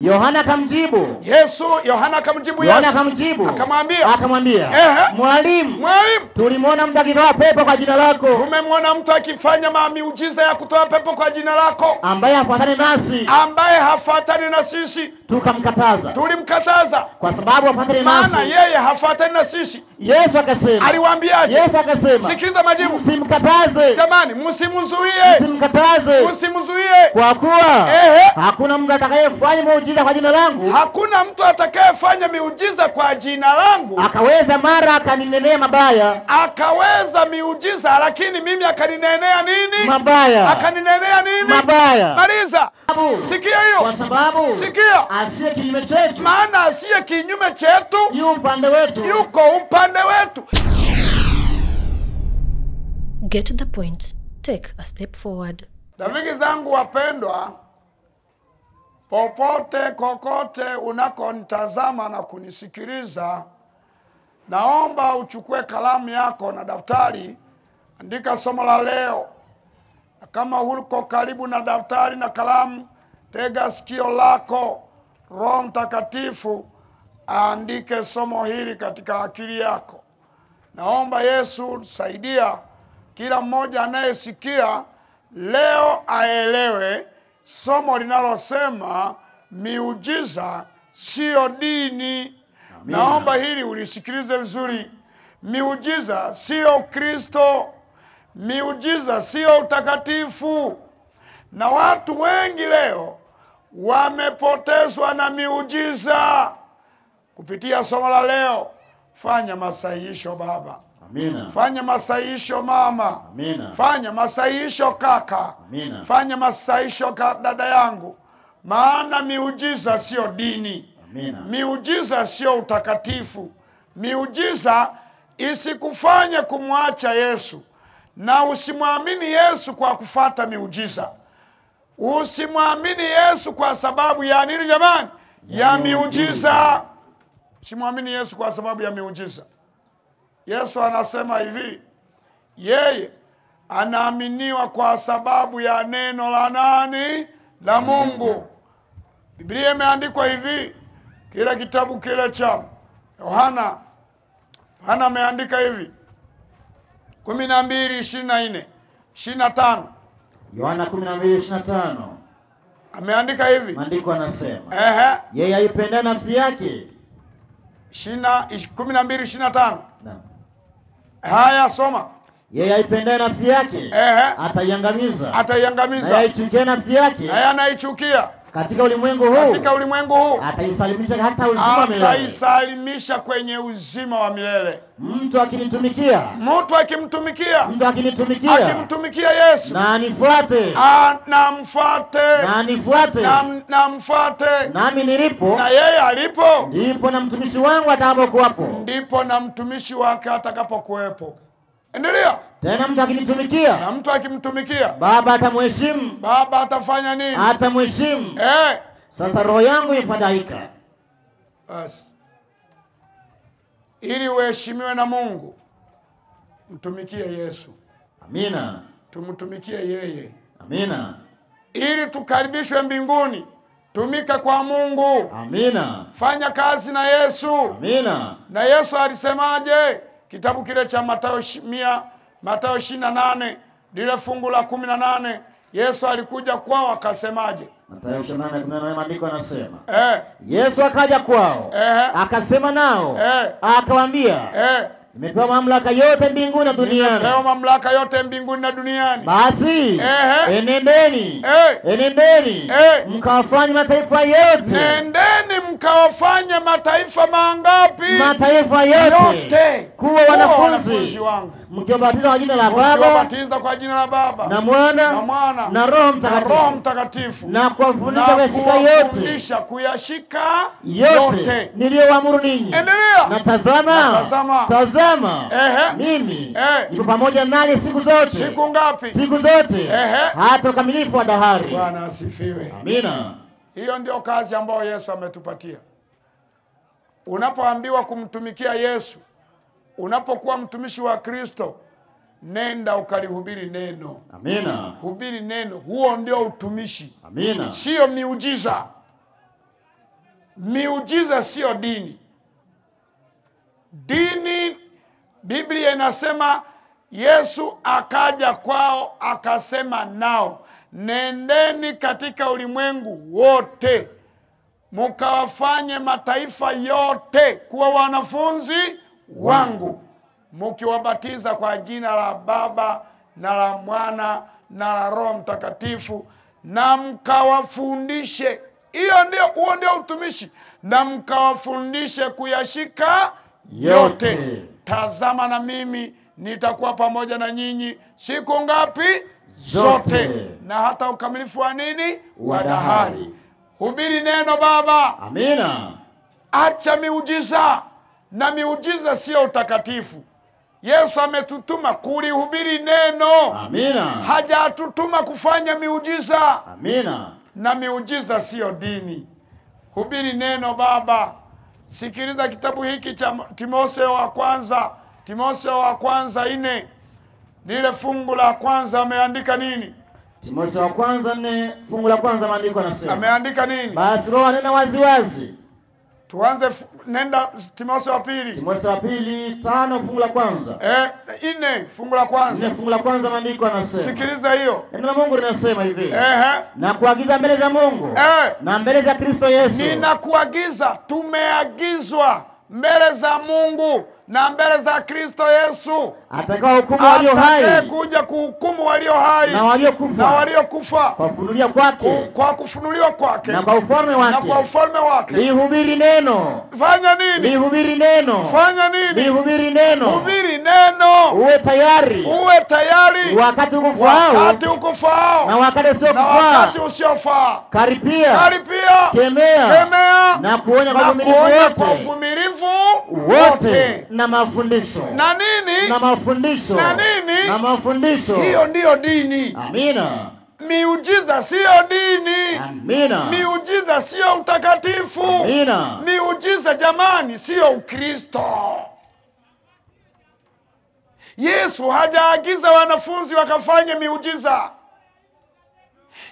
Yohana akamjibu. Yesu, Yohana akamjibu Yesu. Yohana akamjibu. Akamwambia. Mwalimu, Mwalimu, tulimwona mtu akitoa pepo kwa jina lako. Tumemwona mtu akifanya miujiza ya kutoa pepo kwa jina lako, ambaye hafuatani nasi. Ambaye hafuatani na sisi. Tukamkataza. Tulimkataza. Kwa sababu hafuatani nasi. Maana yeye hafuatani na sisi. Yesu akasema. Aliwaambiaje? Yesu akasema. Sikiliza majibu. Msimkataze. Jamani, msimzuie. Msimkataze. Msimzuie. Kwa kuwa hakuna mtu atakayefanya miujiza kwa jina langu. Hakuna mtu atakayefanya miujiza kwa jina langu. Akaweza mara akaninenea mabaya. Akaweza miujiza lakini mimi akaninenea nini? Mabaya. Akaninenea nini? Mabaya. Maliza. Sikia hiyo. Kwa sababu sikia. Asiye kinyume chetu. Maana asiye kinyume chetu yu upande wetu. Yuko upande wetu. Get the point. Take a step forward. Rafiki zangu wapendwa, popote kokote unakonitazama na kunisikiliza, naomba uchukue kalamu yako na daftari, andika somo la leo. Na kama huko karibu na daftari na kalamu, tega sikio lako. Roho Mtakatifu aandike somo hili katika akili yako. Naomba Yesu saidia kila mmoja anayesikia leo aelewe somo linalosema miujiza sio dini. Amina. Naomba hili ulisikilize vizuri. Miujiza sio Kristo. Miujiza sio utakatifu. Na watu wengi leo wamepotezwa na miujiza. Kupitia somo la leo, fanya masahihisho baba. Amina. Fanya masahihisho mama. Amina. Fanya masahihisho kaka. Amina. Fanya masahihisho dada yangu. Maana miujiza sio dini. Amina. Miujiza sio utakatifu. Miujiza isikufanye kumwacha Yesu. Na usimwamini Yesu kwa kufata miujiza. Usimwamini Yesu kwa sababu ya nini jamani? Ya miujiza. Usimwamini Yesu kwa sababu ya miujiza. Yesu anasema hivi, yeye anaaminiwa kwa sababu ya neno la nani? La Mungu. Biblia imeandikwa hivi, kile kitabu kile cha Yohana. Yohana ameandika hivi 12:24, 25. Yohana 12:25. Ameandika hivi. Maandiko anasema. Yeye aipenda nafsi yake. 12:25. Naam. Haya, soma. Yeye aipenda nafsi yake ataiangamiza. Ataiangamiza. Na aichukia nafsi yake. Na anaichukia. Katika ulimwengu huu. Katika ulimwengu huu. Ataisalimisha hata uzima wa milele. Ataisalimisha kwenye uzima wa milele. Mtu akinitumikia. Mtu akimtumikia. Mtu akinitumikia. Akimtumikia Yesu. Na anifuate. Na mfuate. Na anifuate. Na mfuate. Nami nilipo. Na yeye alipo. Ndipo na mtumishi wangu atakapokuwapo. Ndipo na mtumishi wake atakapokuwepo. Endelea. Tena mtu akinitumikia. Na mtu akimtumikia. Baba atamheshimu. Baba atafanya nini? Atamheshimu. Sasa roho yangu ifadhaika. Basi. Ili uheshimiwe na Mungu, mtumikie Yesu. Amina. Tumtumikie yeye. Amina. Ili tukaribishwe mbinguni, tumika kwa Mungu. Amina. Fanya kazi na Yesu. Amina. Na Yesu alisemaje? Kitabu kile cha Mathayo Mathayo 28, lile fungu la 18, Yesu alikuja kwao akasemaje? Mathayo 28:18, maandiko yanasema. Yesu akaja kwao, akasema nao, akawaambia, nimepewa mamlaka yote mbinguni na duniani. Nimepewa mamlaka yote mbinguni na duniani. Basi, enendeni. Enendeni. Mkawafanye mataifa yote. Nendeni mkawafanye mataifa mangapi? Mataifa yote. Kuwa wanafunzi wangu. Mkiwabatiza kwa jina la Baba, mkiwabatiza kwa jina la Baba, na Mwana, na na Roho Mtakatifu. Roho Mtakatifu. Na kuwafundisha kuyashika yote niliyowaamuru ninyi. Endelea. Na tazama, tazama, mimi nipo pamoja nanyi siku zote. Siku ngapi? Siku zote. Hata ukamilifu wa dahari. Bwana asifiwe. Amina. Hiyo ndio kazi ambayo Yesu ametupatia. Unapoambiwa kumtumikia Yesu, unapokuwa mtumishi wa Kristo, nenda ukalihubiri neno. Amina. Hubiri neno, huo ndio utumishi. Amina. Sio miujiza. Miujiza sio dini. Dini, Biblia inasema Yesu akaja kwao akasema nao, nendeni katika ulimwengu wote mukawafanye mataifa yote kuwa wanafunzi wangu, mukiwabatiza kwa jina la Baba na la Mwana na la Roho Mtakatifu, na mkawafundishe. Hiyo ndio, huo ndio utumishi. Na mkawafundishe kuyashika yote. Tazama na mimi nitakuwa pamoja na nyinyi siku ngapi? Zote, na hata ukamilifu wa nini? Wa dahari. Hubiri neno baba. Amina. Acha miujiza. Na miujiza sio utakatifu. Yesu ametutuma kulihubiri neno. Amina. Hajatutuma kufanya miujiza. Amina. Na miujiza sio dini. Hubiri neno baba. Sikiliza kitabu hiki cha Timotheo wa kwanza, Timotheo wa kwanza 4. Lile fungu la kwanza ameandika nini? Timotheo wa kwanza 4 fungu la kwanza maandiko yanasema. Ameandika nini? Basi Roho anena wazi wazi. Tuanze, nenda Timotheo wa pili. Timotheo wa pili 5 fungu la kwanza. 4 fungu la kwanza. 4 fungu la kwanza maandiko yanasema. Sikiliza hiyo. Neno la Mungu linasema hivi. Na kuagiza mbele za Mungu na mbele za Kristo Yesu. Ninakuagiza, tumeagizwa mbele za Mungu na mbele za Kristo Yesu, atakayehukumu walio hai, atakayekuja kuhukumu walio hai na waliokufa, na waliokufa, kwa kufunuliwa kwake, kwa kufunuliwa kwake na kwa ufalme wake, na kwa ufalme wake. Lihubiri neno. Fanya nini? Lihubiri neno. Fanya nini? Lihubiri neno. Hubiri neno. Uwe tayari, uwe tayari wakati ukufaao, wakati ukufaao na wakati usiofaa, na wakati usiofaa. Karipia, karipia, kemea, kemea na kuonya kwa uvumilivu wote na mafundisho. Na nini? Na mafundisho. Na nini? Na mafundisho. Hiyo ndiyo dini. Amina. Miujiza sio dini. Amina. Miujiza sio utakatifu. Amina. Miujiza jamani sio Ukristo. Yesu hajaagiza wanafunzi wakafanye miujiza.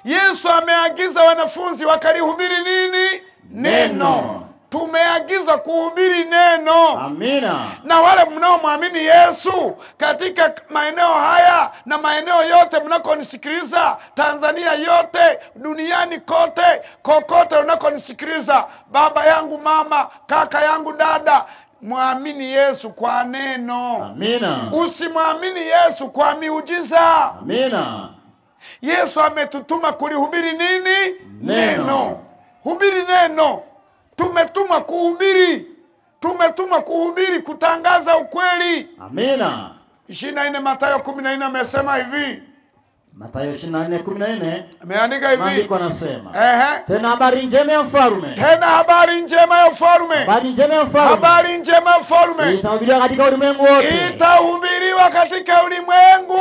Yesu ameagiza wanafunzi wakalihubiri nini? Neno. Tumeagizwa kuhubiri neno. Amina. Na wale mnaomwamini Yesu katika maeneo haya na maeneo yote mnakonisikiliza, Tanzania yote, duniani kote, kokote unakonisikiliza, baba yangu, mama, kaka yangu, dada, muamini Yesu kwa neno. Amina. Usimwamini Yesu kwa miujiza. Amina. Yesu ametutuma kulihubiri nini? Neno. Hubiri neno. Tumetumwa kuhubiri. Tumetumwa kuhubiri, kutangaza ukweli. Amina. 24 Mathayo 14 amesema hivi. Mathayo 24:14 ameandika hivi. Maandiko yanasema. Tena habari njema ya ufalme. Tena habari njema ya ufalme. Habari njema ya ufalme. Habari njema ya ufalme. Itahubiriwa katika ulimwengu wote. Itahubiriwa katika ulimwengu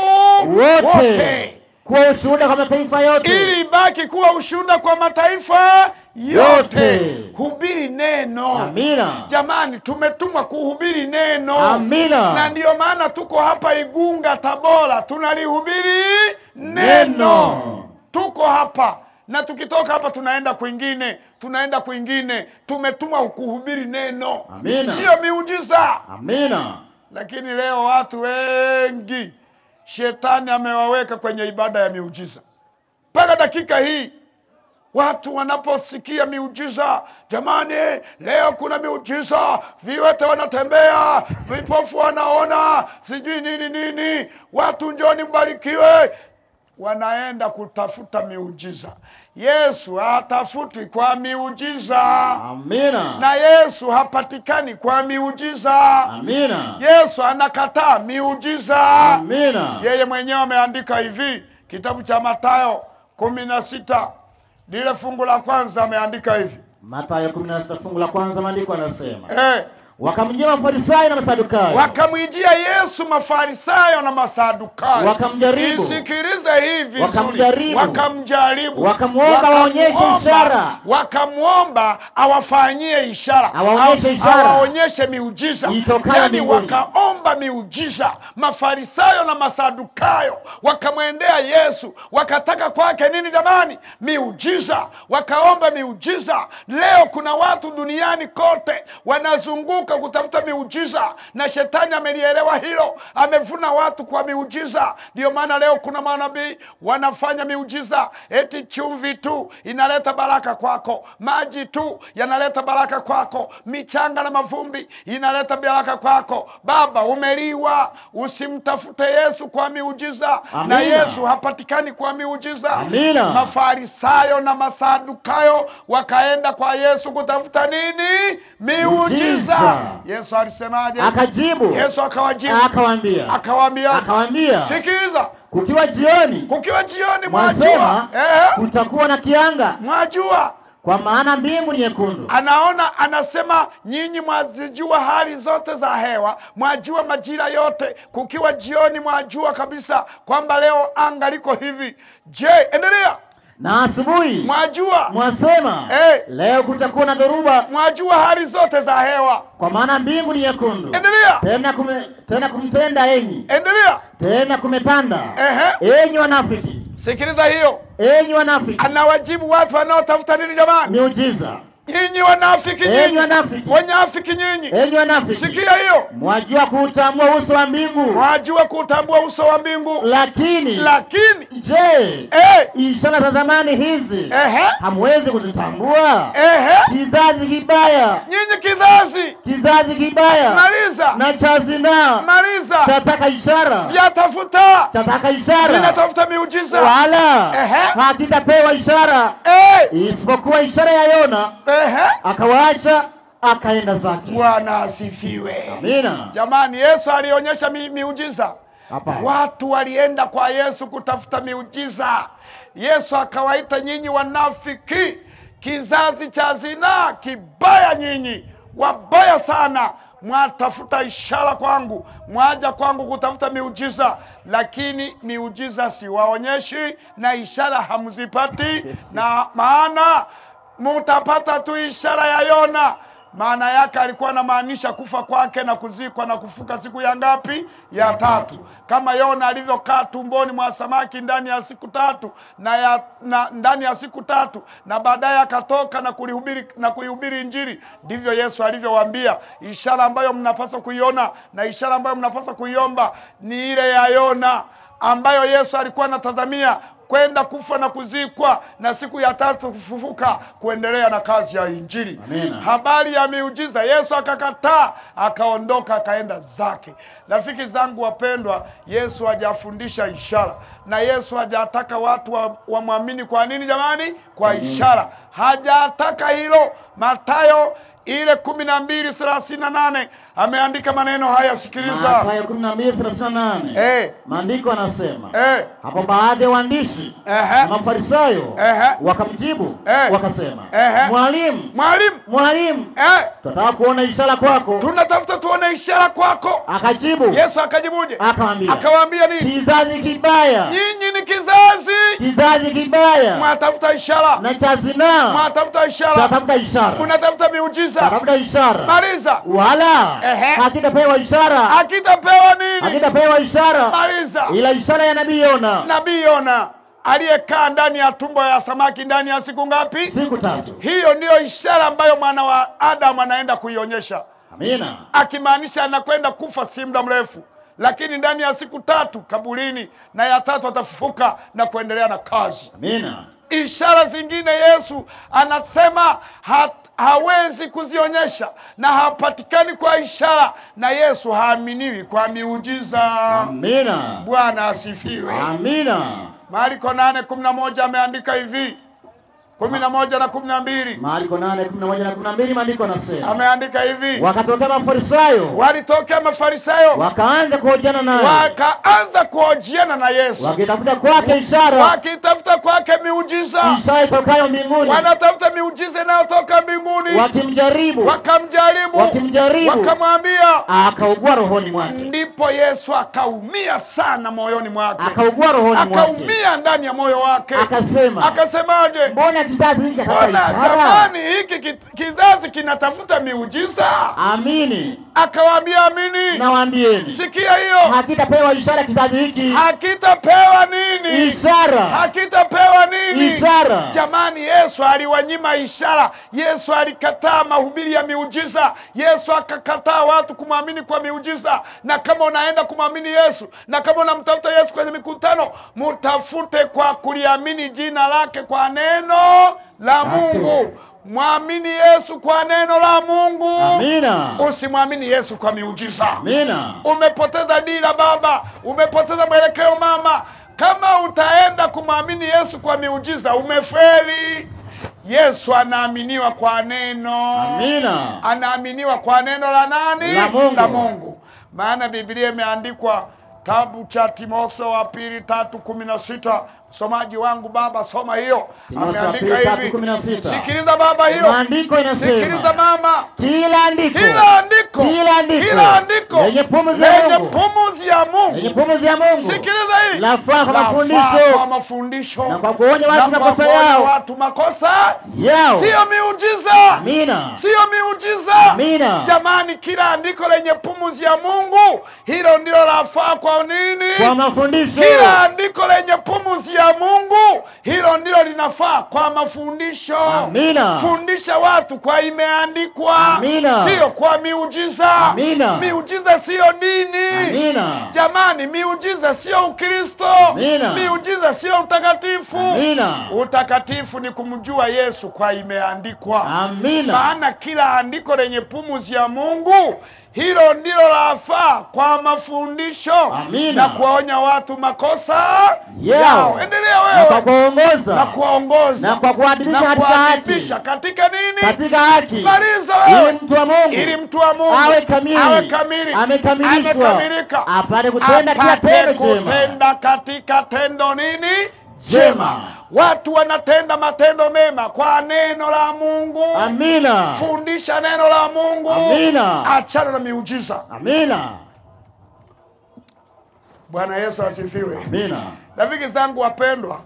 wote. Kuwa ushuhuda kwa mataifa yote. Ili ibaki kuwa ushuhuda kwa mataifa yote. Hubiri neno. Amina. Jamani, tumetumwa kuhubiri neno. Amina. Na ndiyo maana tuko hapa Igunga, Tabora, tunalihubiri neno. Tuko hapa na tukitoka hapa tunaenda kwingine, tunaenda kwingine. Tumetumwa kuhubiri neno. Amina. Sio miujiza. Amina. Lakini leo watu wengi shetani amewaweka kwenye ibada ya miujiza. Mpaka dakika hii watu wanaposikia miujiza, jamani leo kuna miujiza, viwete wanatembea, vipofu wanaona, sijui nini nini, watu njoni mbarikiwe, wanaenda kutafuta miujiza. Yesu hatafuti kwa miujiza. Amina. Na Yesu hapatikani kwa miujiza. Amina. Yesu anakataa miujiza. Amina. Yeye mwenyewe ameandika hivi, kitabu cha Mathayo 16 lile fungu la kwanza ameandika hivi. Mathayo 16 fungu la kwanza maandiko yanasema. Wakamjia Mafarisayo na Masadukayo. Wakamjia Yesu Mafarisayo na Masadukayo. Wakamjaribu. Nisikilize hivi. Wakamjaribu. Wakamjaribu. Wakamwomba waonyeshe ishara. Wakamwomba awafanyie ishara. Awaonyeshe ishara. Awaonyeshe miujiza. Yaani wakaomba miujiza. Mafarisayo na Masadukayo wakamwendea Yesu, wakataka kwake nini jamani? Miujiza. Wakaomba miujiza. Leo kuna watu duniani kote wanazunguka kutafuta miujiza, na shetani amelielewa hilo, amevuna watu kwa miujiza. Ndio maana leo kuna manabii wanafanya miujiza, eti chumvi tu inaleta baraka kwako, maji tu yanaleta baraka kwako, michanga na mavumbi inaleta baraka kwako. Baba, umeliwa. Usimtafute Yesu kwa miujiza. Amina. Na Yesu hapatikani kwa miujiza. Amina. Mafarisayo na Masadukayo wakaenda kwa Yesu kutafuta nini? Miujiza. Yesu alisemaje? Akajibu. Yesu akawajibu. Akawaambia. Akawaambia. Sikiliza. Kukiwa jioni. Kukiwa jioni mwajua. Kutakuwa na kianga. Mwajua. Kwa maana mbingu ni nyekundu. Anaona, anasema nyinyi mwazijua hali zote za hewa, mwajua majira yote. Kukiwa jioni mwajua kabisa kwamba leo anga liko hivi. Je, endelea. Na asubuhi mwajua, mwasema leo kutakuwa na dhoruba. Mwajua hali zote za hewa, kwa maana mbingu ni nyekundu. Endelea. Tena kumtenda enyi. Endelea. Tena kumetanda. Enyi wanafiki. Sikiliza hiyo. Enyi wanafiki. Anawajibu watu wanaotafuta nini jamani? Miujiza. Nyinyi wanafiki nyinyi. Enyi wanafiki. Wanafiki nyinyi. Enyi wanafiki. Sikia hiyo. Mwajua kuutambua uso wa mbingu. Mwajua kuutambua uso wa mbingu. Lakini je, ishara za zamani hizi hamwezi kuzitambua? Kizazi kibaya. Nyinyi kizazi. Kizazi kibaya. Maliza. Na cha zinaa. Maliza. Chataka ishara. Yatafuta. Chataka ishara. Ninatafuta miujiza. Wala hakitapewa ishara. Isipokuwa ishara ya Yona. Akawaacha akaenda zake. Bwana asifiwe. Amina. Jamani, Yesu alionyesha miujiza. Hapana. Watu walienda kwa Yesu kutafuta miujiza. Yesu akawaita nyinyi wanafiki, kizazi cha zinaa kibaya, nyinyi wabaya sana. Mwatafuta ishara kwangu, mwaja kwangu kutafuta miujiza, lakini miujiza siwaonyeshi na ishara hamzipati, na maana mutapata tu ishara ya Yona. Maana yake alikuwa anamaanisha kufa kwake na kuzikwa na kufuka siku ya ngapi? Ya tatu. Kama Yona alivyokaa tumboni mwa samaki ndani ya siku tatu ndani ya siku tatu na baadaye akatoka na kulihubiri na kuihubiri Injili, ndivyo Yesu alivyowaambia ishara ambayo mnapaswa kuiona na ishara ambayo mnapaswa kuiomba ni ile ya Yona, ambayo Yesu alikuwa anatazamia kwenda kufa na kuzikwa na siku ya tatu kufufuka kuendelea na kazi ya Injili. Amina. Habari ya miujiza Yesu akakataa, akaondoka akaenda zake. Rafiki zangu wapendwa, Yesu hajafundisha ishara na Yesu hajataka watu wamwamini kwa nini jamani? Kwa ishara. Hajataka hilo. Mathayo ile 12:38 ameandika maneno haya, sikiliza. Mathayo 12:38. Maandiko yanasema, hapo baadhi ya waandishi na Mafarisayo wakamjibu wakasema, Mwalimu, Mwalimu, tunataka kuona ishara kwako. Tunatafuta tuone ishara kwako. Akajibu. Yesu akajibuje? Akawaambia. Akawaambia nini? Kizazi kibaya. Nyinyi ni kizazi. Kizazi kibaya. Mwatafuta ishara. Na cha zinaa. Mwatafuta ishara. Tunatafuta ishara. Mnatafuta miujiza. Tunatafuta ishara. Maliza. Wala hakitapewa ishara. Hakitapewa nini? Hakitapewa ishara. Maliza. Ila ishara ya Nabii Yona. Nabii Yona aliyekaa ndani ya tumbo ya samaki ndani ya siku ngapi? Siku tatu. Hiyo ndiyo ishara ambayo mwana wa Adamu anaenda kuionyesha. Amina. Akimaanisha anakwenda kufa si muda mrefu, lakini ndani ya siku tatu kaburini, na ya tatu atafufuka na kuendelea na kazi. Amina. Ishara zingine Yesu anasema hawezi kuzionyesha na hapatikani kwa ishara, na Yesu haaminiwi kwa miujiza. Amina. Bwana asifiwe. Amina. Marko 8:11 ameandika hivi. 11 na 12. Marko 8:11 na 12 maandiko yanasema. Ameandika hivi. Wakatokea Mafarisayo. Walitokea Mafarisayo. Wakaanza kuhojiana naye. Wakaanza kuhojiana na Yesu. Wakitafuta kwake ishara. Wakitafuta kwake miujiza. Ishara itokayo mbinguni. Wanatafuta miujiza inayotoka mbinguni. Wakimjaribu. Wakamjaribu. Wakimjaribu. Wakamwambia. Akaugua rohoni mwake. Ndipo Yesu akaumia sana moyoni mwake. Akaugua rohoni mwake. Akaumia ndani ya moyo wake. Akasema. Akasemaje? Mbona kizazi hiki kinatafuta ishara? Jamani, hiki kizazi kinatafuta miujiza. Amini. Akawaambia amini. Nawaambieni. Sikia hiyo. Hakitapewa ishara kizazi hiki. Hakitapewa nini? Ishara. Hakitapewa nini? Ishara. Jamani, Yesu aliwanyima ishara. Yesu alikataa mahubiri ya miujiza. Yesu akakataa watu kumwamini kwa miujiza. Na kama unaenda kumwamini Yesu, na kama unamtafuta Yesu kwenye mikutano, mtafute kwa kuliamini jina lake kwa neno la Mungu. Mwamini Yesu kwa neno la Mungu. Amina. Usimwamini Yesu kwa miujiza. Amina. Umepoteza dira baba, umepoteza mwelekeo mama. Kama utaenda kumwamini Yesu kwa miujiza, umefeli. Yesu anaaminiwa kwa neno. Amina. Anaaminiwa kwa neno la nani? La Mungu. La Mungu. Maana Biblia imeandikwa kitabu cha Timotheo wa pili 3:16. Msomaji wangu baba, soma hiyo. Ameandika hivi. Sikiliza baba hiyo. Maandiko inasema. Sikiliza mama. Kila andiko. Kila andiko. Kila andiko. Kila andiko. Lenye pumzi ya Mungu. Lenye pumzi ya Mungu. Lenye pumzi ya Mungu. Sikiliza hii. Lafaa kwa mafundisho. Kwa mafundisho. Na kwa kuonya watu makosa yao. Watu makosa yao. Sio miujiza. Amina. Sio miujiza. Amina. Jamani, kila andiko lenye pumzi ya Mungu, hilo ndilo lafaa kwa nini? Kwa mafundisho. Kila andiko lenye pumzi ya Mungu, hilo ndilo linafaa kwa mafundisho. Amina. Fundisha watu kwa imeandikwa. Amina. Sio kwa miujiza. Amina. Miujiza sio dini. Amina. Jamani, miujiza sio Ukristo. Amina. Miujiza sio utakatifu. Amina. Utakatifu ni kumjua Yesu kwa imeandikwa. Amina. Maana kila andiko lenye pumzi ya Mungu, hilo ndilo lafaa kwa mafundisho. Amina. Na kuwaonya watu makosa yao. Endelea wewe. Na kwa kuongoza. Na kuwaongoza. Na kwa kuadibisha katika haki. Katika nini? Katika haki. Maliza wewe. Ili mtu wa Mungu. Ili mtu wa Mungu awe kamili. Awe kamili. Amekamilishwa. Amekamilika. Apate kutenda kila tendo jema. Kutenda katika tendo nini? Jema. Watu wanatenda matendo mema kwa neno la Mungu. Amina. Fundisha neno la Mungu. Amina. Achana na miujiza. Amina. Bwana Yesu asifiwe. Amina. Rafiki zangu wapendwa,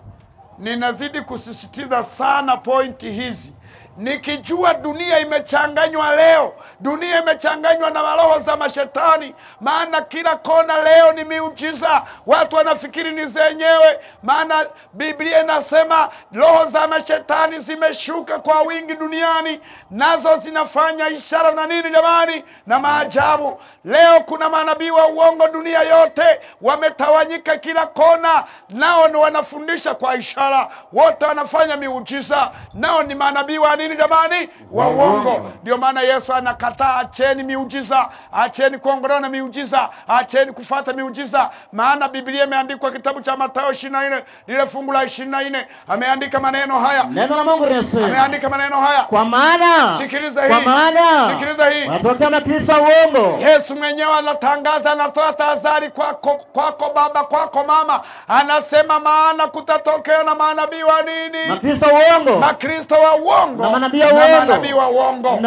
ninazidi kusisitiza sana pointi hizi. Nikijua dunia imechanganywa leo. Dunia imechanganywa na roho za mashetani. Maana kila kona leo ni miujiza. Watu wanafikiri ni zenyewe. Maana Biblia inasema roho za mashetani zimeshuka kwa wingi duniani, nazo zinafanya ishara na nini jamani? Na maajabu. Leo kuna manabii wa uongo dunia yote, wametawanyika kila kona, nao ni wanafundisha kwa ishara. Wote wanafanya miujiza, nao ni manabii wa nini jamani? Wa uongo. Ndio maana Yesu anakataa, acheni miujiza, acheni kuongolewa na miujiza, acheni kufuata miujiza. Maana Biblia imeandikwa kitabu cha Mathayo 24 lile fungu la 24, ameandika maneno haya. Neno la Mungu linasema. Ameandika maneno haya. Kwa maana, sikiliza hii. Kwa maana, sikiliza hii. Wanatokea Makristo uongo. Yesu mwenyewe anatangaza, anatoa tahadhari kwako, kwako baba, kwako mama. Anasema maana kutatokea na manabii wa nini? Makristo uongo. Makristo wa uongo. Na manabii wa uongo. Manabii wa uongo.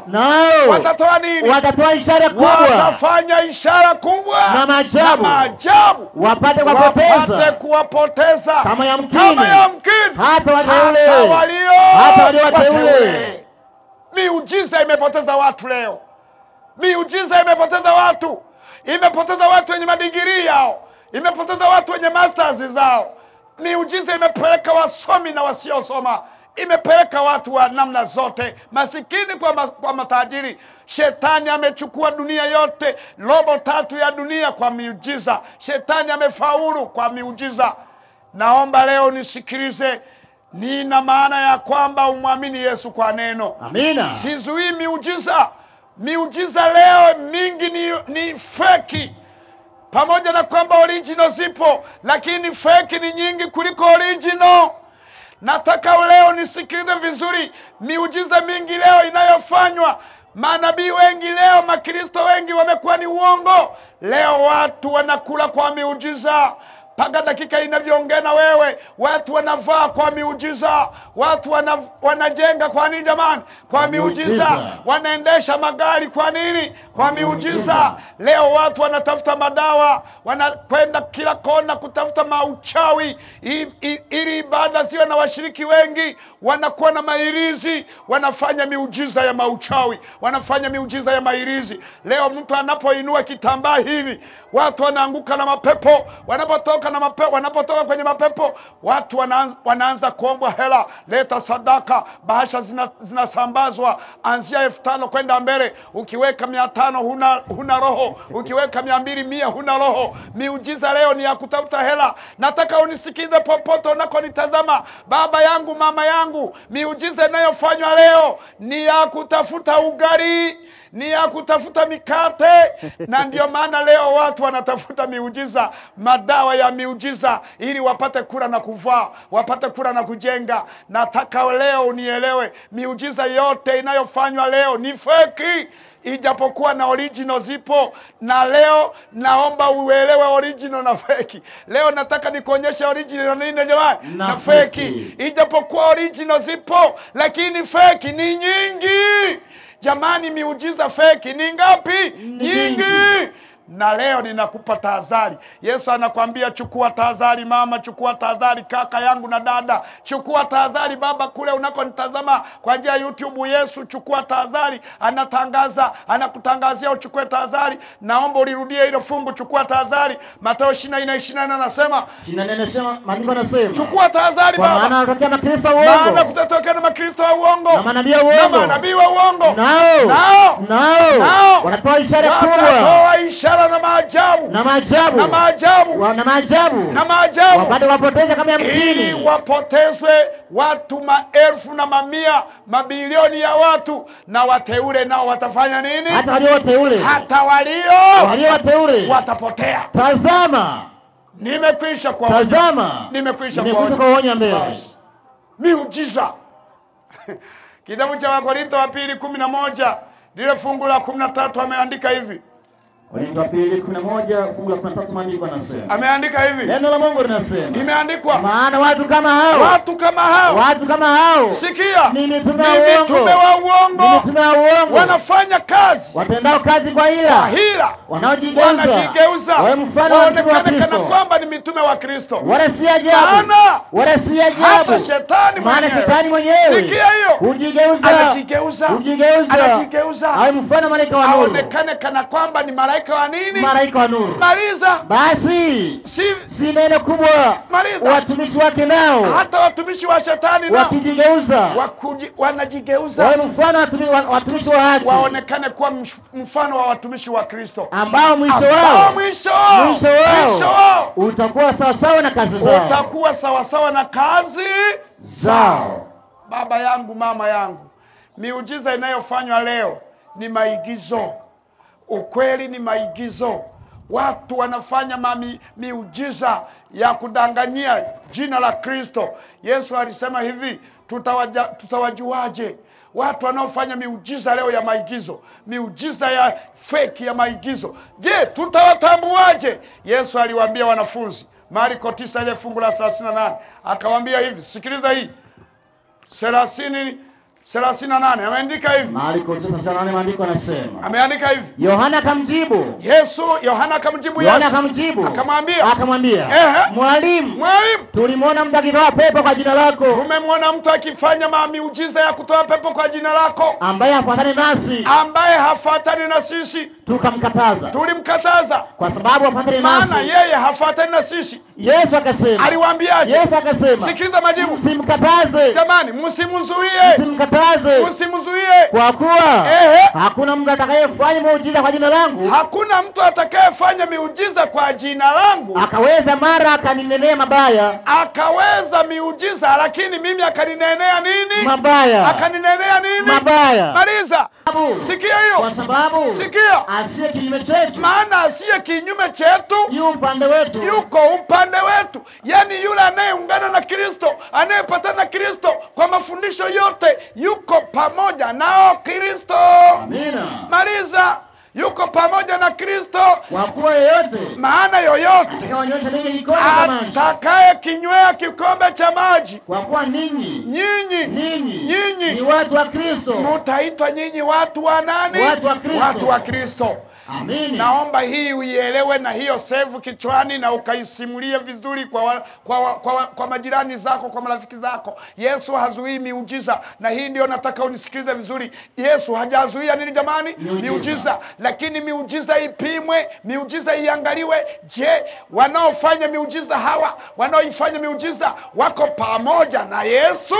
Nao watatoa nini? Watatoa ishara kubwa. Watafanya ishara kubwa na maajabu. Na maajabu. Wapate kuwapoteza. Wapate kuwapoteza. Kama yamkini. Kama yamkini. Hata wateule. Hata walio wateule. Miujiza imepoteza watu leo. Miujiza imepoteza watu. Imepoteza watu wenye madigiri yao. Imepoteza watu wenye masters zao. Miujiza imepeleka wasomi na wasiosoma. Imepeleka watu wa namna zote, masikini kwa matajiri. Shetani amechukua dunia yote, robo tatu ya dunia kwa miujiza. Shetani amefaulu kwa miujiza. Naomba leo nisikilize. Nina maana ya kwamba umwamini Yesu kwa neno. Amina. Sizuii miujiza. Miujiza leo mingi ni feki. Pamoja na kwamba original zipo, lakini feki ni nyingi kuliko original. Nataka leo nisikilize vizuri. Miujiza mingi leo inayofanywa, manabii wengi leo, makristo wengi wamekuwa ni uongo. Leo watu wanakula kwa miujiza. Mpaka dakika inavyoongea na wewe, watu wanavaa kwa miujiza, watu wanajenga kwa nini jamani? Kwa miujiza. Wanaendesha magari kwa nini? Kwa miujiza. Leo watu wanatafuta madawa, wanakwenda kila kona kutafuta mauchawi ili ibada ziwe na washiriki wengi. Wanakuwa na mairizi, wanafanya miujiza ya mauchawi, wanafanya miujiza ya mairizi. Leo mtu anapoinua kitambaa hivi, watu wanaanguka na mapepo. Wanapotoka na mapepo, wanapotoka kwenye mapepo, watu wanaanza kuombwa hela, leta sadaka, bahasha zinasambazwa anzia 5,000 kwenda mbele. Ukiweka 500 huna roho, ukiweka 200 100 huna roho. Miujiza leo ni ya kutafuta hela. Nataka unisikize popote unakonitazama, baba yangu, mama yangu, miujiza inayofanywa leo ni ya kutafuta ugali, ni ya kutafuta mikate. Na ndio maana leo watu wanatafuta miujiza, madawa ya miujiza, ili wapate kula na kuvaa, wapate kula na kujenga. Nataka leo unielewe, miujiza yote inayofanywa leo ni feki, ijapokuwa na original zipo. Na leo naomba uelewe original na feki. Leo nataka nikuonyeshe original na nini jamani? Na feki. Ijapokuwa original zipo, lakini feki ni nyingi. Jamani, miujiza feki ni ngapi? Nyingi. Na leo ninakupa tahadhari. Yesu anakuambia chukua tahadhari mama, chukua tahadhari kaka yangu na dada, chukua tahadhari baba kule unakonitazama kwa njia ya YouTube. Yesu chukua tahadhari, anatangaza, anakutangazia uchukue tahadhari. Naomba ulirudie hilo fungu, chukua tahadhari. Mathayo 24:24 anasema, 24 anasema, maandiko yanasema, chukua tahadhari baba, maana kutatokea Makristo wa uongo, maana kutatokea na Makristo wa uongo na manabii wa uongo, na manabii wa uongo, nao wanatoa ishara kubwa, wanatoa ishara na maajabu, na maajabu, na maajabu, na maajabu, na maajabu, wapate wapoteze kama yamkini, ili wapotezwe watu maelfu na mamia, mabilioni ya watu. Na wateule nao watafanya nini? Hata walio wateule, hata walio wateule watapotea. Tazama, nimekwisha kuwaonya, tazama, nimekwisha kuwaonya mbele. Miujiza. Kitabu cha Wakorintho wa pili 11 lile fungu la 13 ameandika hivi. Wakorintho wa pili 11 fungu la 13 maandiko yanasema. Ameandika hivi. Neno la Mungu linasema. Imeandikwa. Maana watu kama hao. Watu kama hao. Watu kama hao. Sikia. Ni mitume wa uongo. Ni mitume wa uongo. Wanafanya kazi. Watendao kazi kwa hila. Kwa hila. Wanaojigeuza. Wanajigeuza. Wawe mfano wa mtume wa Kristo. Kana kwamba ni mitume wa Kristo. Wala si ajabu. Maana. Wala si ajabu. Hata shetani mwenyewe. Maana shetani mwenyewe. Sikia hiyo. Hujigeuza. Anajigeuza. Hujigeuza. Anajigeuza. Awe mfano malaika wa nuru. Aonekane kana kwamba ni malaika wa nini? Malaika wa nuru. Maliza. Basi si neno kubwa. Maliza. Watumishi wake nao. Hata watumishi wa shetani nao. Wakijigeuza. Wanajigeuza. Wawe mfano watumishi wa haki. Waonekane kuwa mfano wa watumishi wa Kristo. Ambao mwisho wao. Mwisho wao. Utakuwa sawa sawa na kazi zao. Utakuwa sawa sawa na kazi zao. Baba yangu, mama yangu, miujiza inayofanywa leo ni maigizo. Ukweli ni maigizo. Watu wanafanya miujiza ya kudanganyia jina la Kristo. Yesu alisema hivi, tutawajuaje watu wanaofanya miujiza leo ya maigizo, miujiza ya fake ya maigizo? Je, tutawatambuaje? Yesu aliwaambia wanafunzi, Marko 9 ile fungu la 38, akawaambia hivi, sikiliza hii 38 ameandika hivi. Marko 9:38 maandiko yanasema. Ameandika hivi. Yohana akamjibu. Yesu, Yohana akamjibu Yesu. Yohana akamjibu. Akamwambia. Mwalimu. Mwalimu, tulimwona mtu akitoa pepo kwa jina lako. Tumemwona mtu akifanya miujiza ya kutoa pepo kwa jina lako, ambaye hafuatani nasi. Ambaye hafuatani na sisi. Tukamkataza. Tulimkataza. Kwa sababu hafuatani nasi. Maana yeye hafuatani na sisi. Yesu akasema. Aliwaambiaje? Yesu akasema. Sikiliza majibu. Msimkataze. Jamani, msimzuie. Msimkataze. Msimzuie. Kwa kuwa hakuna mtu atakayefanya muujiza kwa jina langu. Hakuna mtu atakayefanya miujiza kwa jina langu. Akaweza mara akaninenea mabaya. Akaweza miujiza lakini mimi akaninenea nini? Mabaya. Akaninenea nini? Mabaya. Maliza. Sikia hiyo. Kwa sababu sikia. Asiye kinyume chetu. Maana asiye kinyume chetu yu upande wetu. Yuko upande wetu. Yaani yule anayeungana na Kristo, anayepatana na Kristo kwa mafundisho yote, yuko pamoja nao Kristo. Amina. Maliza. Yuko pamoja na Kristo. Kwa kuwa yeyote, maana yoyote atakaye kinywea kikombe cha maji, kwa kuwa ninyi nyinyi ni watu wa Kristo, mtaitwa nyinyi watu wa nani? Watu wa Kristo. Watu wa Kristo. Amini. Naomba hii uielewe na hiyo sevu kichwani na ukaisimulie vizuri kwa majirani zako, kwa marafiki zako. Yesu hazuii miujiza, na hii ndio nataka unisikilize vizuri. Yesu hajazuia nini jamani? Miujiza. Lakini miujiza ipimwe, miujiza iangaliwe. Je, wanaofanya miujiza hawa, wanaoifanya miujiza wako pamoja na Yesu?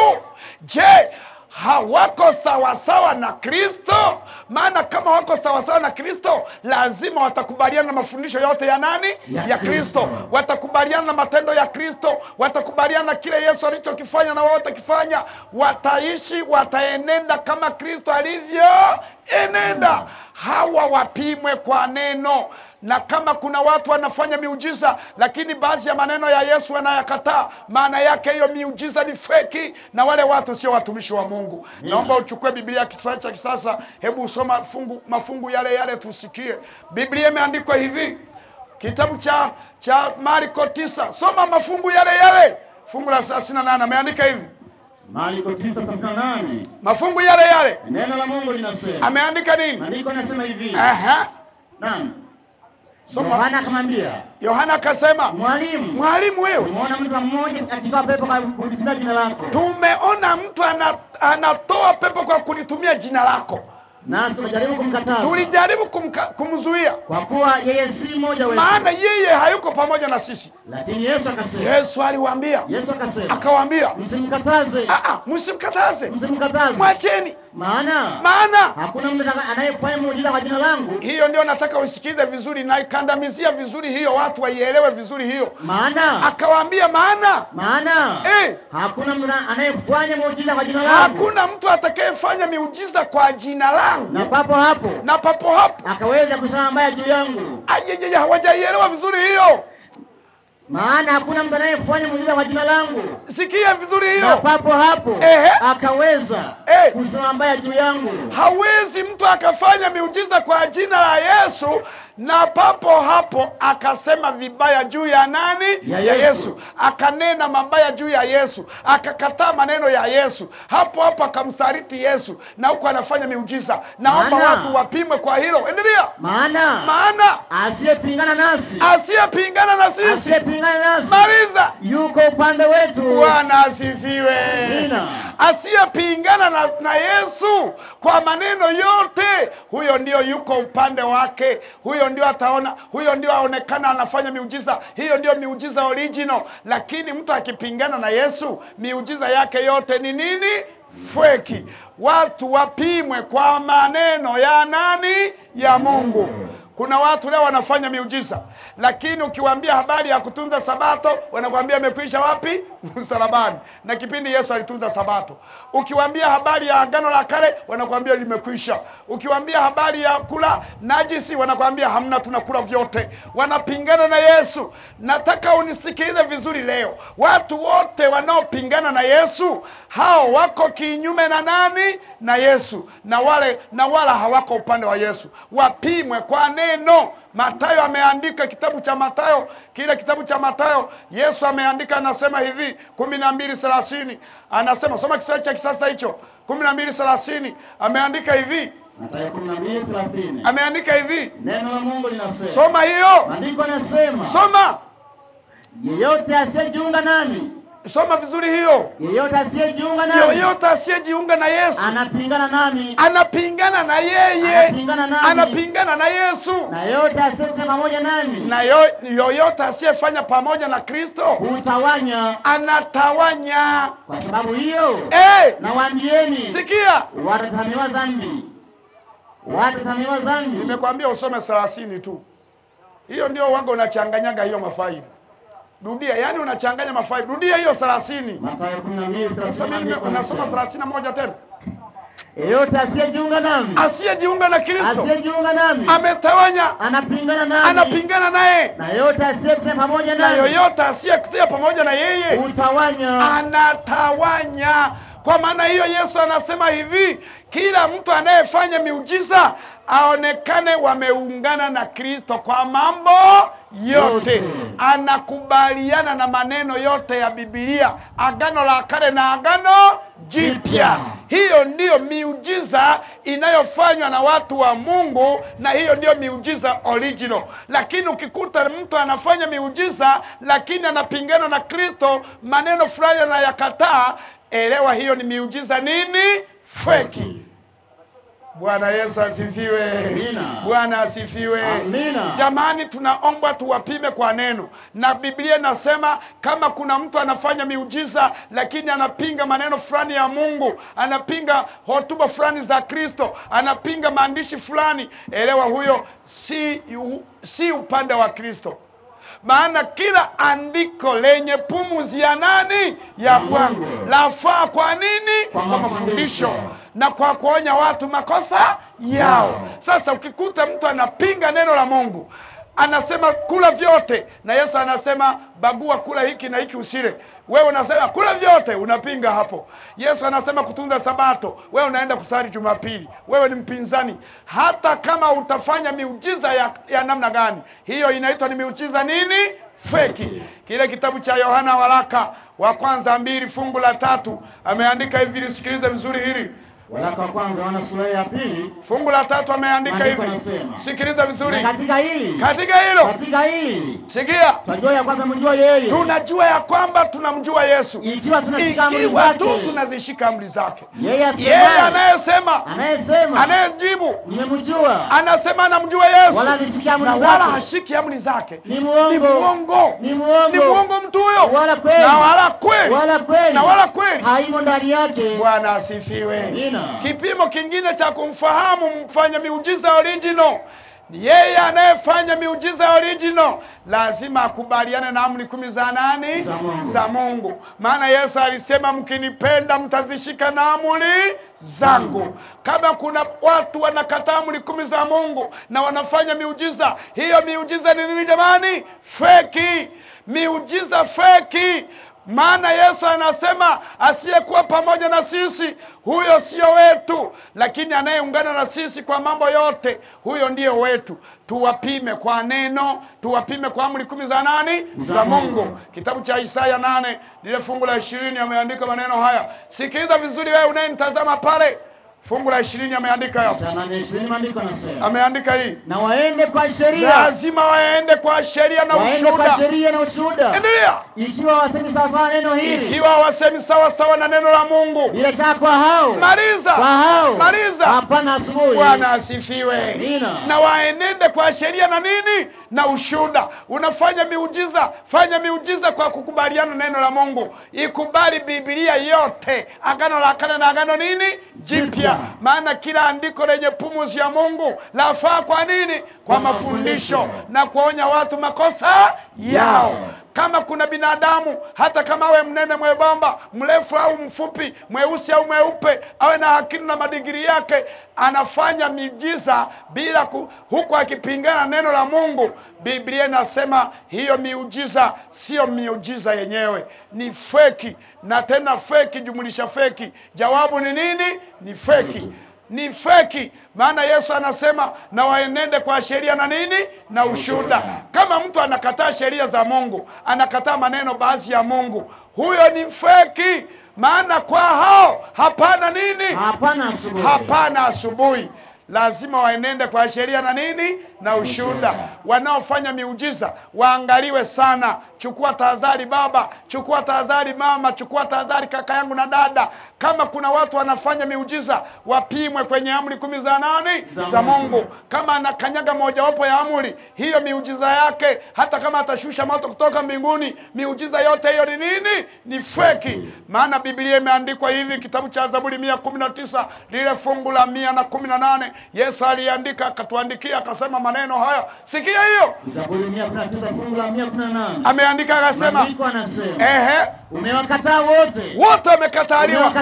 Je, hawako sawasawa na Kristo? Maana kama wako sawasawa na Kristo, lazima watakubaliana na mafundisho yote ya nani? Ya Kristo. Watakubaliana na matendo ya Kristo, watakubaliana na kile Yesu alichokifanya na wao watakifanya. Wataishi, wataenenda kama Kristo alivyo enenda. Hawa wapimwe kwa neno. Na kama kuna watu wanafanya miujiza lakini baadhi ya maneno ya Yesu wanayakataa, maana yake hiyo miujiza ni feki, na wale watu sio watumishi wa Mungu. Naomba uchukue Biblia Kiswahili cha kisasa, hebu usoma mafungu yale yale tusikie. Biblia imeandikwa hivi, kitabu cha Marko 9, soma mafungu yale yale. Fungu la 38 ameandika hivi. Marko 9:38. Mafungu yale yale. Neno la Mungu linasema. Ameandika nini? Maandiko yanasema hivi. Aha. Naam. Yohana akamwambia. Yohana akasema, Mwalimu, mwalimu wewe, tumeona mtu mmoja akitoa pepo kwa kulitumia jina lako. Tumeona mtu anatoa pepo kwa kulitumia jina lako. Nasi tulijaribu kumkataza. Tulijaribu kumzuia. Kwa kuwa yeye si mmoja wetu. Maana yeye hayuko pamoja na sisi. Lakini Yesu akasema. Yesu aliwaambia. Yesu akasema. Akawaambia, msimkataze. Msimkataze. Msimkataze. Mwacheni. Maana hakuna mtu anayefanya muujiza kwa jina langu. Hiyo ndio nataka usikize vizuri na ikandamizia vizuri hiyo, watu waielewe vizuri hiyo. Maana akawaambia, maana hakuna mtu anayefanya muujiza kwa jina langu. Hakuna mtu atakayefanya miujiza kwa jina langu. Na papo hapo akaweza kusema mabaya juu yangu. Ayeye, hawajaielewa vizuri hiyo. Maana hakuna mtu anayefanya muujiza kwa jina langu. Sikia vizuri hiyo. Na papo hapo akaweza kusema mabaya juu yangu. Hawezi mtu akafanya miujiza kwa jina la Yesu na papo hapo akasema vibaya juu ya nani? Ya Yesu. Akanena mabaya juu ya Yesu, akakataa maneno ya Yesu, hapo hapo akamsaliti Yesu, na huko anafanya miujiza. Naomba watu wapimwe kwa hilo. Endelea. Maana asiyepingana nasi, asiyepingana na sisi, asiyepingana nasi, maliza, yuko upande wetu. Bwana asifiwe. Asiyepingana na Yesu kwa maneno yote, huyo ndio yuko upande wake, huyo ndio ataona, huyo ndio aonekana anafanya miujiza, hiyo ndio miujiza original. Lakini mtu akipingana na Yesu, miujiza yake yote ni nini? Feki. Watu wapimwe kwa maneno ya nani? Ya Mungu. Kuna watu leo wanafanya miujiza, lakini ukiwaambia habari ya kutunza sabato wanakuambia imekwisha wapi? Msalabani. Na kipindi Yesu alitunza sabato. Ukiwaambia habari ya agano la kale wanakuambia limekwisha. Ukiwaambia habari ya kula najisi wanakuambia hamna, tunakula vyote. Wanapingana na Yesu. Nataka unisikilize vizuri leo. Watu wote wanaopingana na Yesu, hao wako kinyume na nani? Na Yesu. Na wala hawako upande wa Yesu. Wapimwe kwa neno. Mathayo ameandika kitabu cha Mathayo, kile kitabu cha Mathayo Yesu ameandika, anasema hivi 12:30. Anasema, soma Kiswahili cha kisasa hicho 12:30. Ameandika hivi Mathayo 12:30. Ameandika hivi. Neno la Mungu linasema. Soma hiyo. Maandiko yanasema. Soma. Yeyote asiyejiunga nami. Soma vizuri hiyo. Yeyote asiyejiunga nami. Yeyote asiyejiunga na Yesu anapingana nami. Anapingana na yeye. Anapingana nami. Anapingana na Yesu. Na yeyote asiyefanya pamoja nami. Na yoyote asiyefanya pamoja na Kristo hutawanya. Anatawanya. Kwa sababu hiyo nawaambieni, sikia, watatamiwa dhambi. Watatamiwa dhambi. Nimekwambia usome 30 tu. Hiyo ndio wango unachanganyaga hiyo mafaili. Rudia, yani unachanganya mafaili. Rudia hiyo 30. Mathayo 12:30. Unasoma 31 tena. Yeyote asiyejiunga nami, asiyejiunga na Kristo, asiyejiunga nami, ametawanya, anapingana nami, anapingana naye. Na yeyote asiyekuwa pamoja nami, na yeyote asiyekuwa pamoja na yeye hutawanya, anatawanya. Kwa maana hiyo Yesu anasema hivi, kila mtu anayefanya miujiza aonekane wameungana na Kristo kwa mambo yote. Anakubaliana na maneno yote ya Biblia, Agano la Kale na Agano Jipya. Hiyo ndiyo miujiza inayofanywa na watu wa Mungu, na hiyo ndiyo miujiza original. Lakini ukikuta mtu anafanya miujiza lakini anapingana na Kristo, maneno fulani anayakataa, elewa hiyo ni miujiza nini? Feki. Bwana Yesu asifiwe. Amina. Bwana asifiwe. Amina. Jamani, tunaomba tuwapime kwa neno. Na Biblia inasema kama kuna mtu anafanya miujiza lakini anapinga maneno fulani ya Mungu, anapinga hotuba fulani za Kristo, anapinga maandishi fulani, elewa huyo si upande wa Kristo. Maana kila andiko lenye pumzi ya nani? Ya Bwana lafaa kwa nini? Kwa mafundisho na kwa kuonya watu makosa yao. Sasa ukikuta mtu anapinga neno la Mungu, anasema kula vyote, na Yesu anasema bagua kula hiki na hiki usile, wewe unasema kula vyote, unapinga hapo. Yesu anasema kutunza Sabato, wewe unaenda kusali Jumapili, wewe ni mpinzani. Hata kama utafanya miujiza ya namna gani, hiyo inaitwa ni miujiza nini? Feki. Kile kitabu cha Yohana waraka wa kwanza 2:3 ameandika hivi, nisikilize vizuri hili. Waraka wa kwanza Yohana sura ya 2 fungu la 3 ameandika hivi. Sikiliza vizuri. Katika hili. Katika hilo. Katika hili. Sikia. Tunajua ya kwamba tunamjua yeye. Tunajua ya kwamba tunamjua Yesu. Ikiwa tunashika amri zake. Ikiwa tu tunazishika amri zake. Yeye anayesema. Anayesema. Anayejibu. Nimemjua. Anasema anamjua Yesu. Wala hashiki amri zake. Na wala hashiki amri zake. Ni muongo. Ni muongo. Ni muongo. Ni muongo mtu huyo. Wala kweli. Na wala kweli. Wala kweli. Na wala kweli. Haimo ndani yake. Bwana asifiwe. Kipimo kingine cha kumfahamu mfanya miujiza original, yeye anayefanya miujiza original lazima akubaliane na amri 10 za nani? Za Mungu. Maana Yesu alisema mkinipenda mtazishika na amri zangu. Kama kuna watu wanakataa amri 10 za Mungu na wanafanya miujiza, hiyo miujiza ni nini jamani? Feki. Miujiza feki. Maana Yesu anasema asiyekuwa pamoja na sisi huyo sio wetu, lakini anayeungana na sisi kwa mambo yote huyo ndiyo wetu. Tuwapime kwa neno, tuwapime kwa amri 10 za nani? Za Mungu. Kitabu cha Isaya 8 lile fungu la 20 ameandika maneno haya. Sikiliza vizuri wewe unayenitazama pale. Fungu la 20 ameandika hapo. Isaya 8:20 maandiko yanasema. Ameandika hii. Na waende kwa sheria. Lazima waende kwa sheria na ushuhuda. Waende kwa sheria na ushuhuda. Endelea. Ikiwa wasemi sawa sawa neno hili. Ikiwa wasemi sawa sawa na neno la Mungu. Bila shaka kwa hao. Maliza. Kwa hao. Maliza. Hapana asubuhi. Bwana asifiwe. Amina. Na waenende kwa sheria na nini? Na ushuhuda. Unafanya miujiza, fanya miujiza kwa kukubaliana neno la Mungu. Ikubali Biblia yote, Agano la Kale na Agano nini? Jipya. Maana kila andiko lenye pumzi ya Mungu lafaa kwa nini? Kwa mafundisho na kuonya watu makosa yao. Kama kuna binadamu, hata kama awe mnene mwembamba, mrefu au mfupi, mweusi au mweupe, awe na akili na madigiri yake, anafanya miujiza bila huku akipingana neno la Mungu, Biblia inasema hiyo miujiza sio miujiza yenyewe, ni feki. Na tena feki jumlisha feki, jawabu ni nini? Ni feki. Ni feki. Maana Yesu anasema na waenende kwa sheria na nini? Na ushuhuda. Kama mtu anakataa sheria za Mungu, anakataa maneno baadhi ya Mungu, huyo ni feki. Maana kwa hao hapana nini? Hapana asubuhi. Hapana asubuhi. Lazima waenende kwa sheria na nini? Na ushuhuda. Wanaofanya miujiza waangaliwe sana. Chukua tahadhari baba, chukua tahadhari mama, chukua tahadhari kaka yangu na dada. Kama kuna watu wanafanya miujiza, wapimwe kwenye amri 10 za nani? Za Mungu. Kama anakanyaga mojawapo ya amri, hiyo miujiza yake, hata kama atashusha moto kutoka mbinguni, miujiza yote hiyo ni nini? Ni feki. Maana Biblia imeandikwa hivi, kitabu cha Zaburi 119 lile fungu la 118, Yesu aliandika, akatuandikia, akasema maneno haya. Sikia hiyo. Zaburi 119 fungu la 118. Ameandika akasema, ehe, umewakataa wote. Wote wamekataliwa.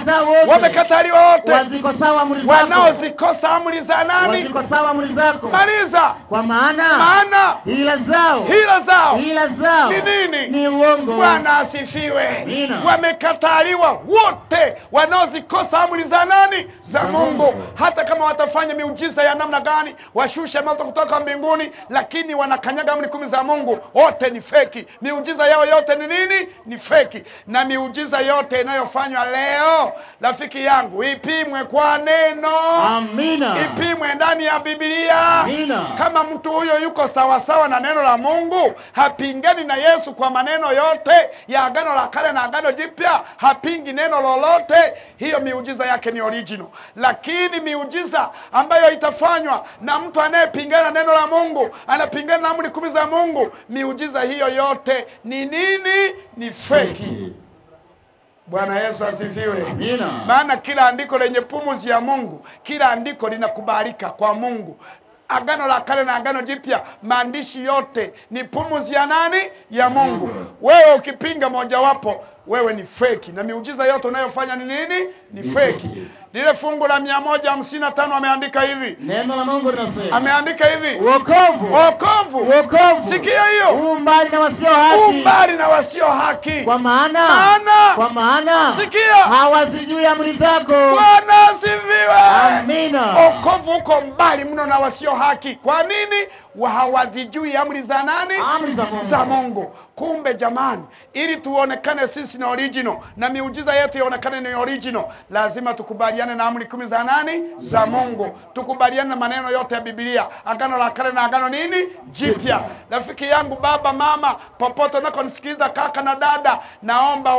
Wamekataliwa wote. Wazikosa amri zako. Wanaozikosa amri za nani? Wazikosa amri zako. Maliza. Kwa maana hila zao. Hila zao. Hila zao. Ni nini? Ni uongo. Bwana asifiwe. Wamekataliwa wote wanaozikosa amri za nani? Za Mungu. Hata kama watafanya miujiza ya namna gani, washushe moto kutoka mbinguni, lakini wanakanyaga amri 10 za Mungu, wote ni feki. Miujiza yao yote ni nini? Ni feki. Na miujiza yote inayofanywa leo, rafiki yangu, ipimwe kwa neno. Amina. Ipimwe ndani ya Biblia. Amina. Kama mtu huyo yuko sawa sawa na neno la Mungu, hapingani na Yesu kwa maneno yote ya Agano la Kale na Agano Jipya, hapingi neno lolote, hiyo miujiza yake ni original. Lakini miujiza ambayo itafanywa na mtu anayepingana neno la Mungu, anapingana na amri 10 za Mungu, miujiza hiyo yote ni nini? Ni feki. Bwana Yesu asifiwe. Amina. Maana kila andiko lenye pumzi ya Mungu, kila andiko linakubalika kwa Mungu. Agano la Kale na Agano Jipya, maandishi yote ni pumzi ya nani? Ya Mungu. Wewe ukipinga mojawapo, wewe ni feki. Na miujiza yote unayofanya ni nini? Ni feki. Lile fungu la 155 ameandika hivi. Neno la Mungu linasema. Ameandika hivi. Wokovu. Wokovu. Wokovu. Sikia hiyo. Umbali na wasio haki. Umbali na wasio haki. Kwa maana. Kwa maana. Sikia. Hawazijui amri zako. Bwana asifiwe. Amina. Wokovu uko mbali mno na wasio haki. Kwa nini? Hawazijui amri za nani? Amri za Mungu. Za Mungu. Kumbe jamani, ili tuonekane sisi ni original na miujiza yetu ionekane ni original, lazima tukubaliane na amri 10 za nani? Za Mungu. Tukubaliane na maneno yote ya Biblia, Agano la Kale na Agano nini? Jipya. Rafiki yangu, baba, mama, popote unakonisikiliza, kaka na dada, naomba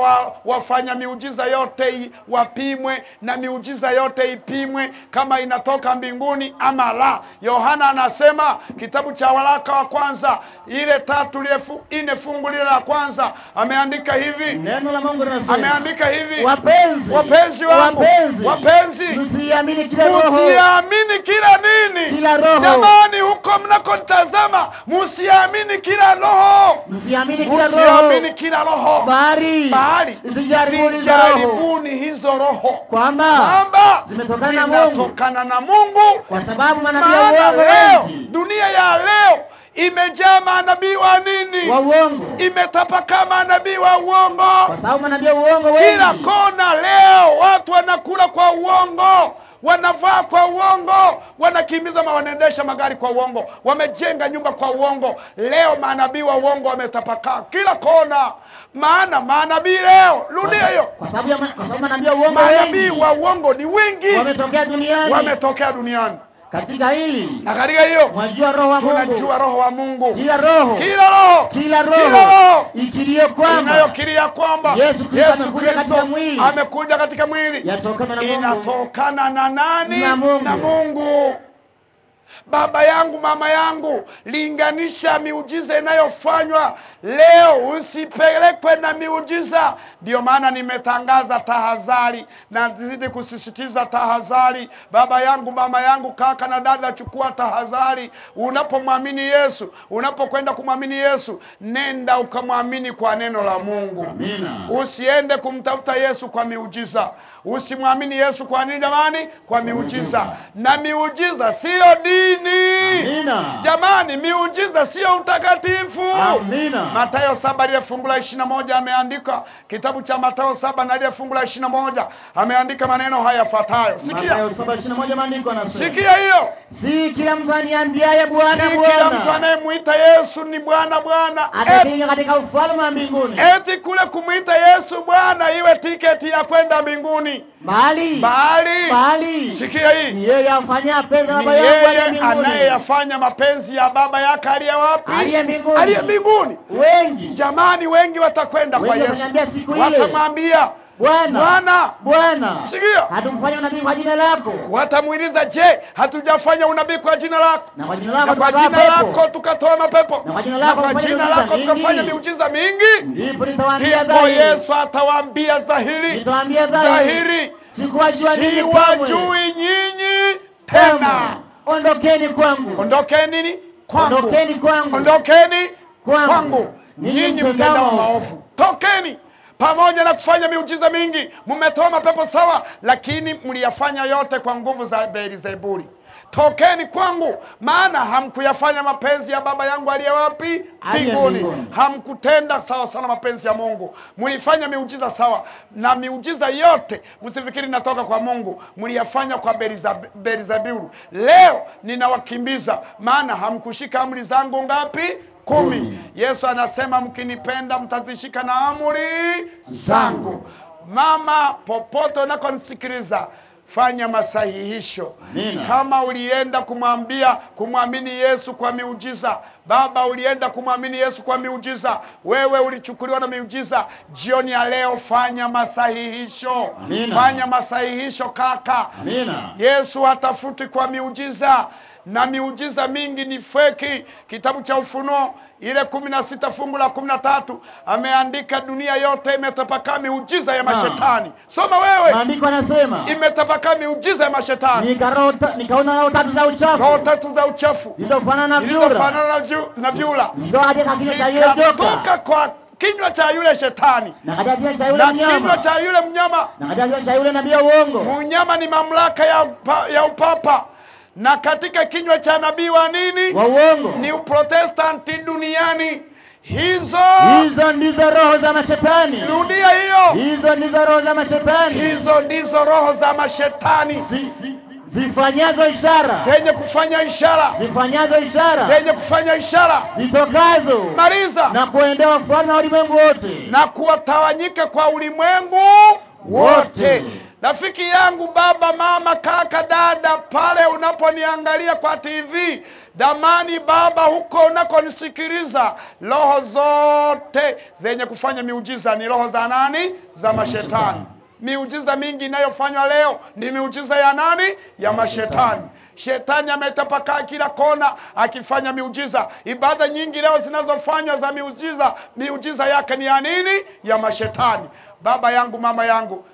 wafanya miujiza yote wapimwe na miujiza yote ipimwe kama inatoka mbinguni ama la. Yohana anasema kitabu cha waraka wa kwanza ile 3:4 fungu lile la kwanza, ameandika hivi. Neno la Mungu linasema. Ameandika hivi. Wapenzi. Wapenzi wangu. Wapenzi. Wapenzi. Msiamini kila roho. Msiamini kila nini? Kila roho. Jamani, huko mnakonitazama, msiamini kila roho. Msiamini kila roho. Msiamini kila roho. Bali zijaribuni hizo roho. Kwamba zimetokana na Mungu. Zimetokana na Mungu. Kwa sababu manabii wa uongo wengi. Dunia ya leo imejaa manabii wa nini? Wa uongo. Imetapakaa manabii wa uongo. Kwa sababu manabii wa uongo wengi. Kila kona leo watu wanakula kwa uongo, wanavaa kwa uongo, wanakimbiza wanaendesha magari kwa uongo, wamejenga nyumba kwa uongo. Leo manabii wa uongo wametapakaa kila kona. Maana manabii leo, rudia hiyo. Kwa sababu manabii wa uongo wengi. Manabii wa uongo ni wengi. Wametokea duniani. Wametokea duniani. Katika hili na katika hiyo mwajua roho wa Mungu. Tunajua roho wa Mungu. Kila roho. Kila roho. Kila roho. Kila roho ikirio kwamba, inayokiria kwamba Yesu Kristo amekuja katika mwili. Amekuja katika mwili. Yatokana na Mungu. Inatokana na nani? Na Mungu. Na Mungu. Baba yangu, mama yangu, linganisha miujiza inayofanywa leo, usipelekwe na miujiza. Ndio maana nimetangaza tahadhari na zidi kusisitiza tahadhari. Baba yangu, mama yangu, kaka na dada, chukua tahadhari. Unapomwamini Yesu, unapokwenda kumwamini Yesu, nenda ukamwamini kwa neno la Mungu. Amina. Usiende kumtafuta Yesu kwa miujiza. Usimwamini Yesu kwa nini jamani? Kwa miujiza. Na miujiza sio dini. Amina. Jamani, miujiza sio utakatifu. Amina. Mathayo 7:21 ameandika, kitabu cha Mathayo 7:21 ameandika maneno haya yafuatayo. Sikia. Mathayo 7:21 maandiko yanasema. Sikia hiyo. Si kila mtu aniambiaye Bwana Si Bwana, kila mtu anayemuita Yesu ni Bwana Bwana, ataingia katika ufalme wa mbinguni. Eti kule kumuita Yesu Bwana iwe tiketi ya kwenda mbinguni. Bali sikia hii, ni yeye afanya mapenzi ya Baba yangu aliye mbinguni. Anayeyafanya mapenzi ya Baba yake aliye wapi? Aliye mbinguni. Aliye mbinguni. Wengi jamani, wengi watakwenda kwa Yesu, watamwambia Bwana, Bwana, Bwana, sikia, hatumfanya unabii kwa jina lako. Watamuuliza, je, hatujafanya unabii kwa jina lako? Na kwa jina lako tukatoa mapepo, na kwa jina lako tukafanya miujiza mingi. Ndipo nitawaambia dhahiri. Yesu atawaambia dhahiri, nitawaambia dhahiri, sikuwajui nyinyi tena. Ondokeni kwangu. Ondokeni nini? Kwangu. Ondokeni kwangu. Ondokeni kwangu. Ninyi mtendao maovu. Tokeni. Pamoja na kufanya miujiza mingi, mmetoa mapepo sawa, lakini mliyafanya yote kwa nguvu za Beelzebuli. Tokeni kwangu, maana hamkuyafanya mapenzi ya Baba yangu aliye wapi? Mbinguni. Hamkutenda sawa sana mapenzi ya Mungu. Mlifanya miujiza sawa, na miujiza yote msifikiri natoka kwa Mungu, mliyafanya kwa Beelzebuli. Leo ninawakimbiza, maana hamkushika amri zangu ngapi? 10. Yesu anasema mkinipenda mtazishika na amri zangu. Mama, popote unakonisikiliza, fanya masahihisho. Amina. Kama ulienda kumwamini Yesu kwa miujiza, baba ulienda kumwamini Yesu kwa miujiza, wewe ulichukuliwa na miujiza, jioni ya leo fanya masahihisho. Amina. Fanya masahihisho kaka. Amina. Yesu hatafuti kwa miujiza, na miujiza mingi ni feki. Kitabu cha Ufunuo ile 16 fungu la 13 ameandika dunia yote imetapakaa miujiza ya mashetani. Soma wewe. Maandiko yanasema imetapakaa miujiza ya mashetani. Nikaona roho tatu za uchafu. Roho tatu za uchafu zilizofanana na vyura. Zilizofanana na vyura. Zikatoka kwa kinywa cha yule shetani. Na katika kinywa cha yule mnyama. Na kinywa cha yule mnyama. Na katika kinywa cha yule nabii wa uongo. Mnyama ni mamlaka ya upapa. Na katika kinywa cha nabii wa nini? Wa uongo. Ni Uprotestanti duniani. Hizo ndizo roho za mashetani. Rudia hiyo. Hizo ndizo roho za mashetani. Hizo ndizo roho za mashetani. Zifanyazo ishara. Zenye kufanya ishara. Zifanyazo ishara. Zenye kufanya ishara. Zitokazo. Maliza. Na kuendea wafalme wa ulimwengu wote. Na kuwatawanyika kwa ulimwengu wote. Rafiki yangu, baba, mama, kaka, dada, pale unaponiangalia kwa TV, damani baba huko unakonisikiliza, roho zote zenye kufanya miujiza ni roho za nani? Za mashetani. Miujiza mingi inayofanywa leo ni miujiza ya nani? Ya mashetani. Shetani ametapakaa kila kona akifanya miujiza. Ibada nyingi leo zinazofanywa za miujiza, miujiza yake ni ya nini? Ya mashetani. Baba yangu, mama yangu,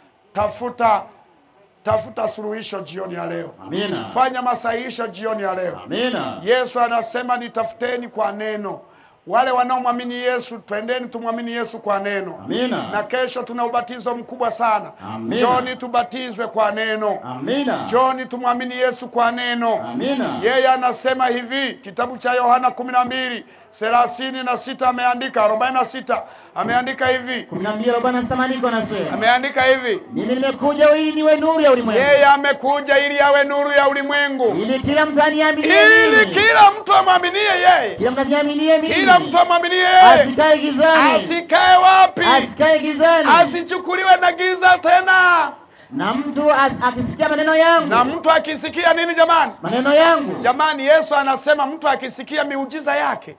tafuta suluhisho jioni ya leo. Amina. Fanya masahihisho jioni ya leo. Amina. Yesu anasema nitafuteni kwa neno. Wale wanaomwamini Yesu, twendeni tumwamini Yesu kwa neno. Amina. Na kesho tuna ubatizo mkubwa sana. Amina. Njoni tubatizwe kwa neno. Amina. Njoni tumwamini Yesu kwa neno. Amina. Yeye anasema hivi, kitabu cha Yohana 12:36 ameandika, 46 ameandika hivi. 12:46 maandiko yanasema. Ameandika hivi. Mimi nimekuja ili niwe nuru ya ulimwengu. Yeye amekuja ili awe nuru ya ulimwengu. Ili kila mtu aniaminie. Ili kila mtu amwaminie yeye. Kila mtu aniaminie mimi. Kila mtu amwaminie yeye. Asikae gizani. Asikae wapi? Asikae gizani. Asichukuliwe na giza tena. Na mtu akisikia maneno yangu. Na mtu akisikia nini jamani? Maneno yangu. Jamani, Yesu anasema mtu akisikia miujiza yake,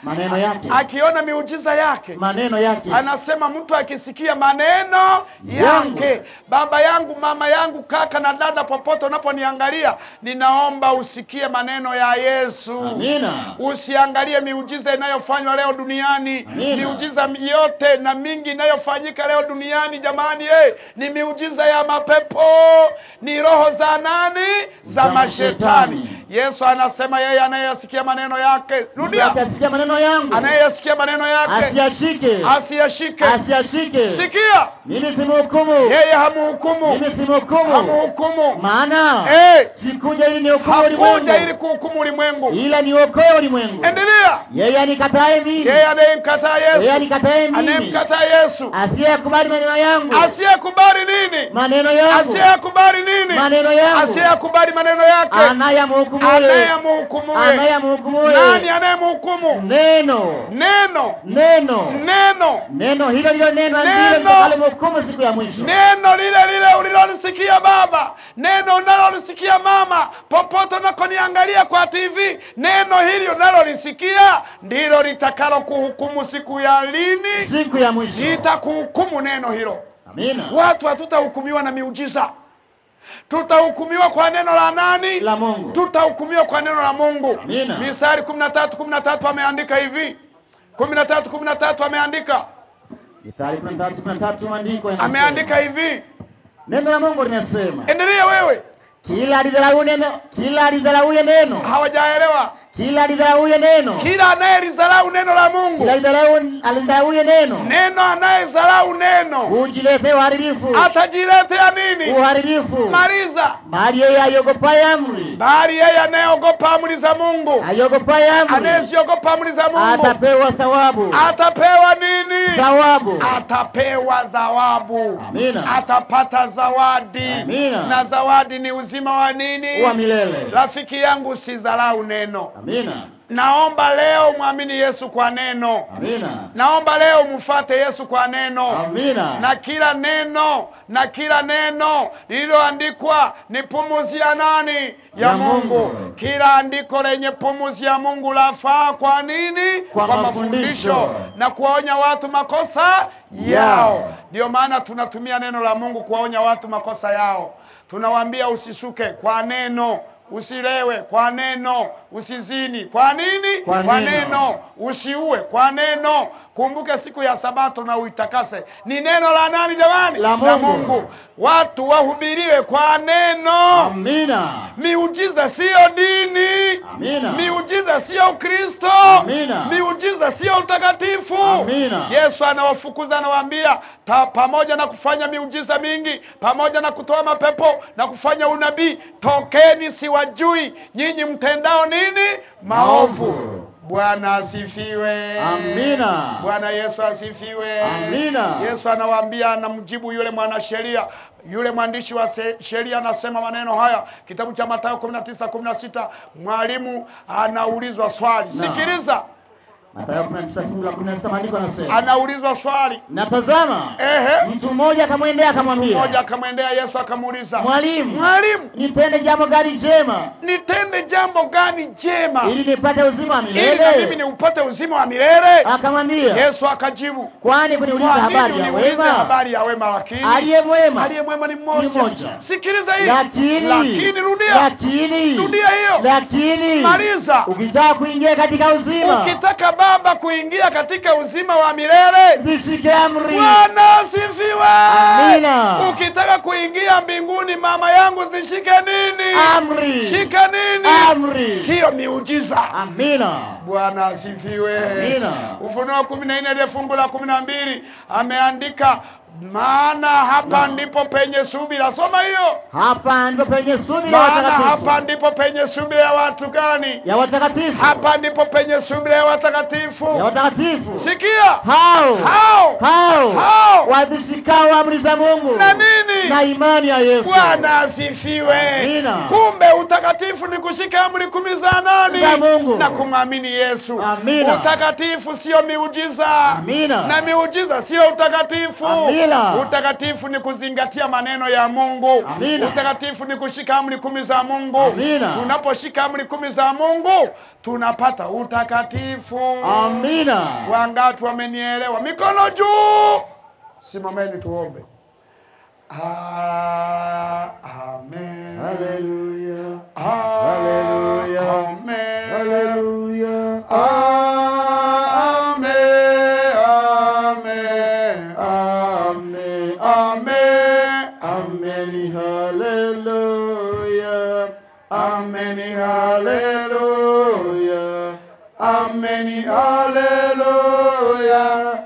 maneno yake, akiona miujiza yake, maneno yake, anasema mtu akisikia maneno yake. Baba yangu, mama yangu, kaka na dada, popote unaponiangalia, ninaomba usikie maneno ya Yesu. Amina. Usiangalie miujiza inayofanywa leo duniani. Amina. Miujiza yote na mingi inayofanyika leo duniani jamani, ni miujiza ya mapepo, ni roho za nani? Za mashetani. Yesu anasema yeye anayesikia maneno yake, rudia, akisikia maneno yangu, anayesikia maneno yake asiyashike, asiyashike, asiyashike. Sikia, mimi simhukumu yeye, hamhukumu mimi, simhukumu, hamhukumu, maana sikuja ili nihukumu ulimwengu, hakuja ili kuhukumu ulimwengu, ila niokoe ulimwengu. Endelea. Yeye anikatae mimi, yeye anayemkataa Yesu, yeye anikatae mimi, anayemkataa Yesu, asiyekubali maneno yangu, asiyekubali nini? Maneno yangu, asiyekubali nini? Maneno yangu, asiyekubali maneno yake, anayemhukumu, anayemhukumu, anayemhukumu. Nani anayemhukumu? Neno, neno, neno, neno, neno hilo lilo neno ndilo litakalomhukumu siku ya mwisho. Neno lile lile ulilolisikia baba, neno unalolisikia mama, popote unakoniangalia kwa TV, neno hili unalolisikia ndilo litakalo kuhukumu siku ya lini? Siku ya mwisho litakuhukumu neno hilo. Amina. Watu hatutahukumiwa na miujiza. Tutahukumiwa kwa neno la nani? La Mungu. Tutahukumiwa kwa neno la Mungu. Amina. Misali 13:13 ameandika hivi. 13:13 ameandika. Mithali 13:13 maandiko yanasema. Ameandika hivi. Neno la Mungu linasema. Endelea wewe. Kila alidharau neno, kila alidharau neno. Hawajaelewa. Kila alidharau neno. Kila anayelidharau neno la Mungu. Kila alidharau neno. Neno anayedharau neno. Hujiletea uharibifu. Atajiletea nini? Uharibifu. Maliza. Bali yeye aiogopaye amri. Bali yeye anayeogopa amri za Mungu. Aiogopaye amri. Anayeziogopa amri za Mungu. Atapewa thawabu. Atapewa nini? Thawabu. Atapewa thawabu. Amina. Atapata zawadi. Amina. Na zawadi ni uzima wa nini? Wa milele. Rafiki yangu, usidharau neno. Amina. Naomba leo muamini Yesu kwa neno. Amina. Naomba leo mfuate Yesu kwa neno. Amina. Na kila neno, na kila neno lililoandikwa ni pumzi ya nani? Ya Mungu. Kila andiko lenye pumzi ya Mungu lafaa kwa nini? Kwa mafundisho na kuwaonya watu makosa yao. Ndio maana tunatumia neno la Mungu kuwaonya watu makosa yao. Tunawaambia usisuke kwa neno. Usilewe kwa neno, usizini kwa nini? Kwa neno. Usiue kwa neno. Kumbuke siku ya Sabato na uitakase. Ni neno la nani jamani? La Mungu. Watu wahubiriwe kwa neno. Amina. Miujiza sio dini. Amina. Miujiza sio Ukristo. Amina. Miujiza sio utakatifu. Amina. Yesu anawafukuza, anawaambia pamoja na kufanya miujiza mingi, pamoja na kutoa mapepo na kufanya unabii, tokeni siwajui nyinyi mtendao nini? Maovu. Bwana asifiwe. Amina. Bwana Yesu asifiwe. Amina. Yesu anawaambia, anamjibu yule mwanasheria, yule mwandishi wa sheria anasema maneno haya, kitabu cha Mathayo 19:16. Mwalimu anaulizwa swali. Sikiliza. Mathayo 19:16 maandiko yanasema. Anaulizwa swali. Na tazama, mtu mmoja akamwendea akamwambia. Mtu mmoja akamwendea Yesu akamuuliza, Mwalimu, Mwalimu, nitende jambo gani jema? Nitende jambo gani jema? Ili nipate uzima wa milele. Ili na mimi niupate uzima wa milele. Akamwambia. Yesu akajibu, kwani kuniuliza habari ya wema? Habari ya wema, lakini aliye mwema, aliye mwema ni mmoja. Sikiliza hii. Lakini rudia. Lakini rudia hiyo. Lakini maliza. Ukitaka kuingia katika uzima. Ukitaka baba kuingia katika uzima wa milele, zishike amri. Bwana asifiwe. Amina. Ukitaka kuingia mbinguni, mama yangu, zishike nini? Amri. Shika nini? Amri. Sio miujiza. Amina. Bwana asifiwe. Amina. Ufunuo 14 ile fungu la 12 ameandika, maana hapa ndipo penye subira. Soma hiyo. Hapa ndipo penye subira ya Maana watakatifu. hapa ndipo penye subira ya watu gani? Ya watakatifu. Hapa ndipo penye subira ya watakatifu. Ya watakatifu. Sikia. Hao wazishikao amri za Mungu. Na nini? Na imani ya Yesu. Bwana asifiwe. Amina. Kumbe utakatifu ni kushika amri 10 za nani? Za Mungu. Na kumwamini Yesu. Amina. Utakatifu sio miujiza. Amina. Na miujiza sio utakatifu. Amina. Utakatifu ni kuzingatia maneno ya Mungu. Amina. Utakatifu ni kushika amri 10 za Mungu. Amina. Tunaposhika amri 10 za Mungu tunapata utakatifu. Amina. Wangapi wamenielewa? Mikono juu. Simameni tuombe. Amen. Hallelujah. Hallelujah. Amen. Hallelujah. Amen. Amen. Amen. Amen. Amen. Hallelujah. Amen. Hallelujah. Amen. Hallelujah.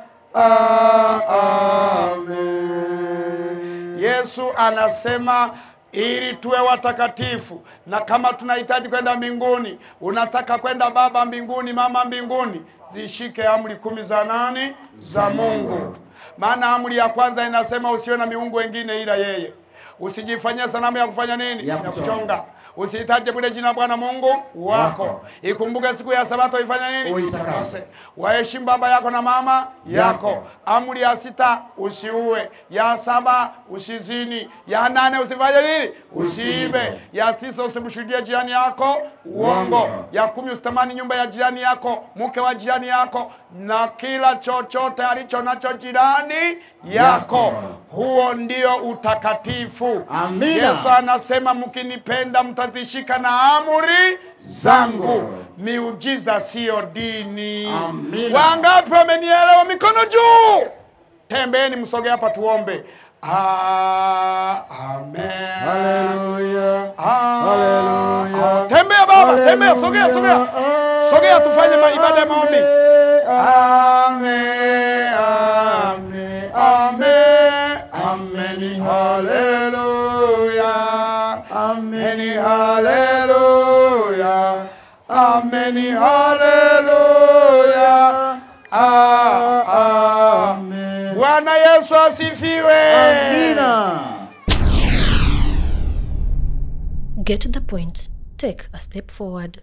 Amen. Yesu anasema ili tuwe watakatifu, na kama tunahitaji kwenda mbinguni, unataka kwenda baba mbinguni, mama mbinguni, zishike amri 10 za nani? Za Mungu. Maana amri ya kwanza inasema usiwe na miungu wengine ila yeye. Usijifanyie sanamu ya kufanya nini? Ya Ya kuchonga. Usihitaje bure jina Bwana Mungu wako. Ikumbuke siku ya Sabato ifanye nini? Uitakase. Waheshimu baba yako na mama yako. Amri ya 6 usiue, ya 7 usizini, ya 8 usifanye nini? Usiibe, ya 9 usimshuhudie jirani yako uongo, ya 10 usitamani nyumba ya jirani yako, mke wa jirani yako, na kila chochote alicho nacho jirani yako. Huo ndio utakatifu. Amina. Yesu anasema mkinipenda mtazishika na amri zangu. Miujiza sio dini. Amina. Wangapi wamenielewa? Mikono juu. Tembeeni msoge hapa tuombe. Amen. Haleluya. Haleluya. Tembea baba, tembea, sogea, sogea. Sogea tufanye ibada ya maombi. Amen. Amen. Amen. Amen. Haleluya. Amen. Haleluya. Amen. Haleluya. Amen. Bwana Yesu asifiwe. Amina. Get the point. Take a step forward.